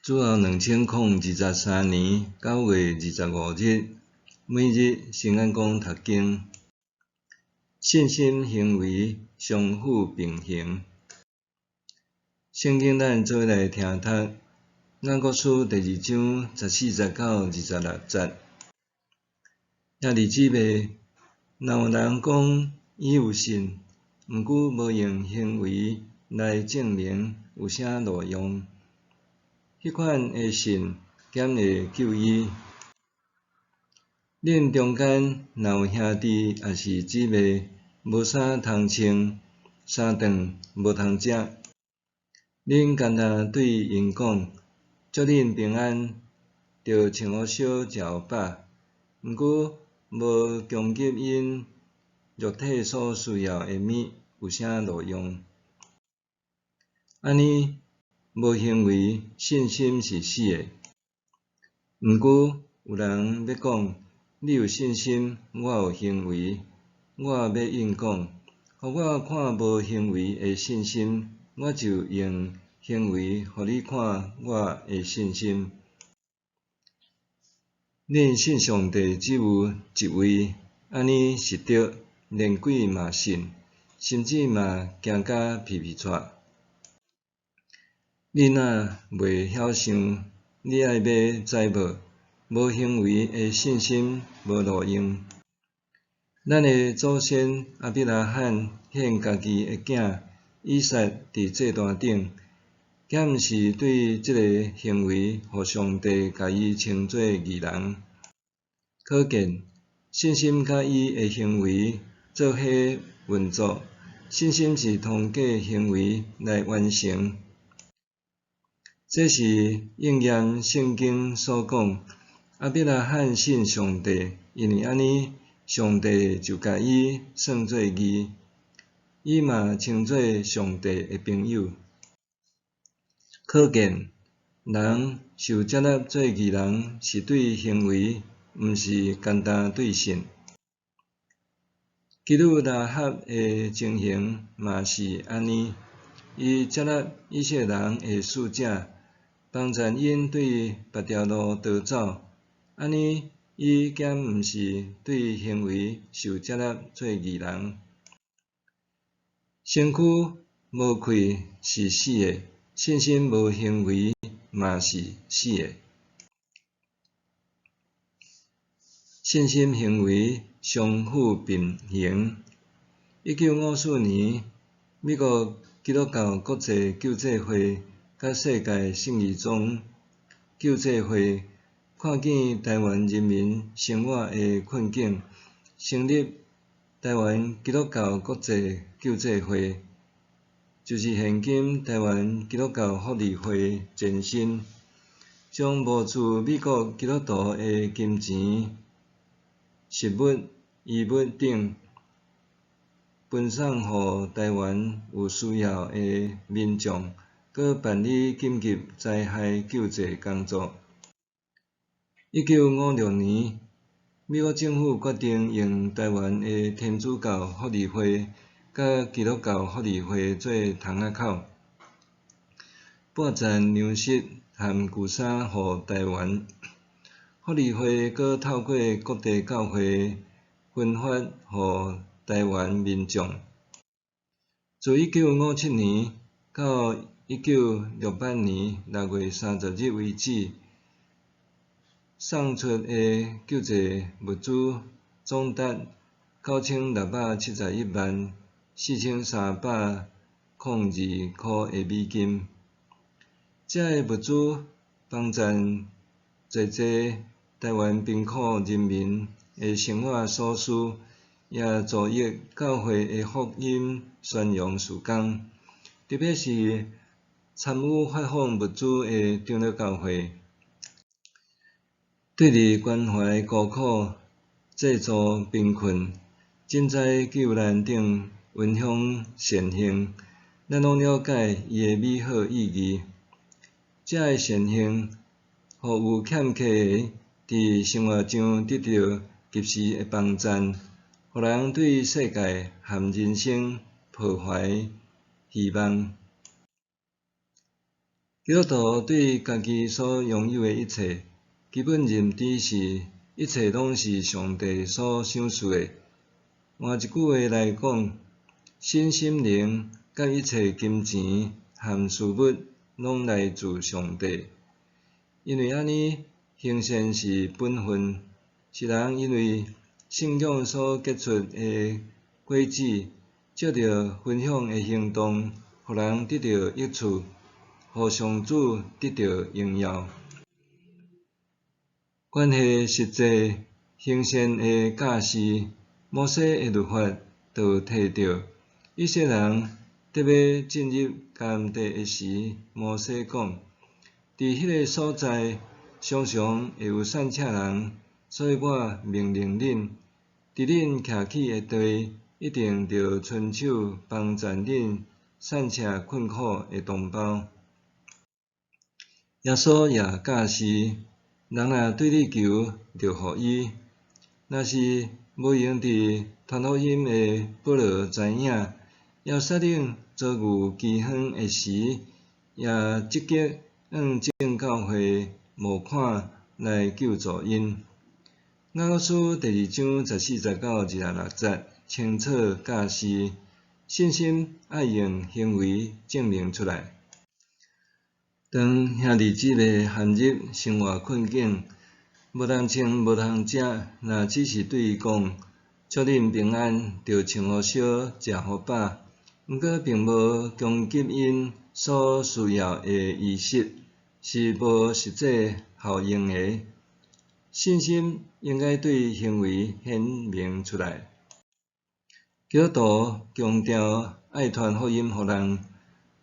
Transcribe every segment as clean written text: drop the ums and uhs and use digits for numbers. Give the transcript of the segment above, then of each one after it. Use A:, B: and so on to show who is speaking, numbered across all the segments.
A: 主後2023年9月25日，每日聖安講讀經，信心行為相輔並行。聖經咱做伙來聽讀雅各書第二章14節到26節。兄弟姊妹，若有人講伊有信，毋過無用行為來證明，有啥路用？彼款的信敢會救伊？恁中間若有兄弟抑是姊妹無衫通穿，三頓無通食，恁干焦對𪜶講：祝恁平安，就穿予燒食予飽，毋過無供給𪜶肉體所需要的物，有啥路用？按呢，無行為，信心是死的。毋過有人欲講：你有信心，我有行為。我欲應講：予我看無行為的信心，我就用行為予你看我的信心。恁信上帝只有一位，按呢是著，連鬼嘛信，甚至嘛驚甲皮皮掣。你若袂曉想，你愛欲知無？無行為的信心無路用。咱的祖先亞伯拉罕獻家己的囝以撒佇祭壇頂，敢毋是對這个行為，予上帝共伊稱做義人？可見信心佮伊的行為做伙運作，信心是通過行為來完成。這是應驗聖經所講：亞伯拉罕信上帝，因為按呢，上帝就共伊算做義，伊嘛稱做上帝的朋友。可見，人受接納做義人，是對行為，毋是干焦對信。妓女喇合的情形嘛是按呢，伊接納以色列人的使者，幫贊𪜶對別條路逃走，按呢，伊敢毋是對行為受接納做義人？身軀無氣是死的，信心無行為嘛是死的。信心行為相輔並行。1954年，美國基督教國際救濟會佮世界信義宗救濟會看見臺灣人民生活的困境，成立臺灣基督教國際救濟會，就是現今臺灣基督教福利會前身，將募資美國基督徒的金錢、食物、衣物等，分送予臺灣有需要的民眾，閣辦理緊急災害救濟工作。1956年，美國政府決定用臺灣的天主教福利會佮基督教福利會做窗仔口，撥贊糧食和舊衫予臺灣。福利會閣透過各地教會分發予臺灣民眾。自1957年到1968年6月30日為止，送出的救濟物資總達9671萬4302塊的美金。這个物資幫贊濟濟臺灣貧苦人民的生活所需，也助益教會的福音宣揚事工，特別是參與發放物資的長老教會，對佇關懷孤苦、濟助貧困、賑災救難等分享善行，咱攏了解伊的美好意義。這个善行，予有欠缺的佇生活上得著及時的幫贊，予人對世界和人生抱懷希望。基督徒對家己所擁有的一切，基本認知是一切攏是上帝所賞賜的。換一句話來講，身心靈佮一切金錢和事物，攏來自上帝。因為按呢，行善是本分，是人因為信仰所結出的果子，藉著分享的行動，予人得著益處，予上主得著榮耀。關係實際行善的教示，摩西的律法就有提著，以色列人欲欲進入迦南地的時，摩西講：佇彼个所在，常常會有散赤人，所以我命令恁，佇恁徛起的地，一定著伸手幫贊恁散赤困苦的同胞。耶穌也教示，人若對你求，就予伊；若是無閒佇傳福音的保羅知影，耶路撒冷遭遇饑荒的時，也積極向眾教會募款來救助𪜶。雅各書第二章十四節到二十六節，清楚教示，信心愛用行為證明出來。當兄弟姊妹陷入生活困境，無通穿，無通食，若只是對伊講祝恁平安，就穿予燒，食予飽，毋過並無供給𪜶所需要的衣食，是無實際效用的。信心應該對行為顯明出來。基督徒強調愛傳福音予人，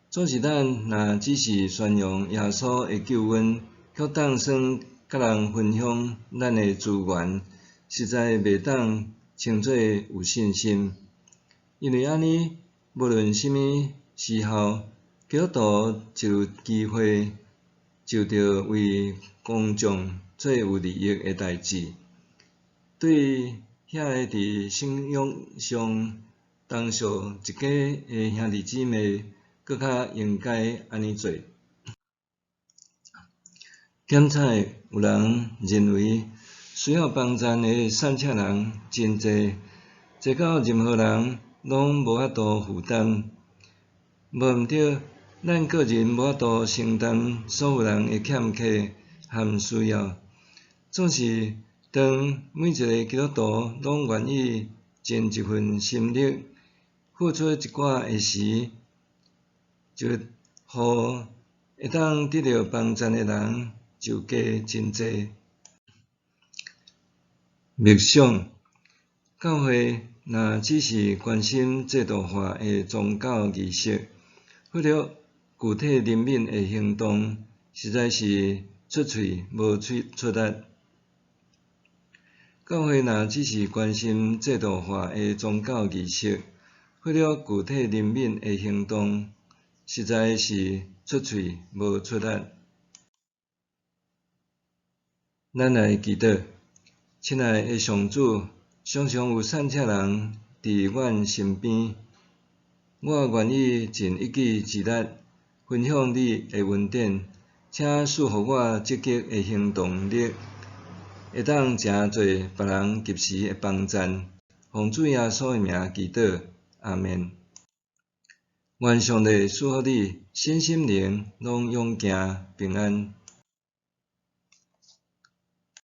A: 總是咱若只是宣揚耶穌的救恩，卻當耍佮人分享咱的資源，實在袂當稱做有信心。因為按呢，無論啥物時候，基督徒一有機會，就著為公眾做有利益的代誌。對遐个佇信仰上同屬一家的兄弟姊妹，閣較應該按呢做。檢採有人認為需要幫贊的散赤人真濟，濟到任何人攏無法度負擔。無毋對，咱個人無法度承擔所有人的欠缺和需要。總是當每一个基督徒攏願意盡一份心力，付出一寡的時，就予會當得著幫贊的人就加真濟。默想，教會若只是關心制度化的宗教儀式，忽略具體憐憫的行動，實在是出喙無出力。教會若只是關心制度化的宗教儀式，忽略具體憐憫的行動，實在是出喙無出力。咱來祈禱，親愛的上主，常常有散赤人佇阮身邊，我願意盡一己之力，分享你的恩典，請賜予我積極的行動力，會當誠濟別人及時的幫贊。奉主耶穌的名祈禱，阿們。願上帝賜福你，身心靈攏勇健平安。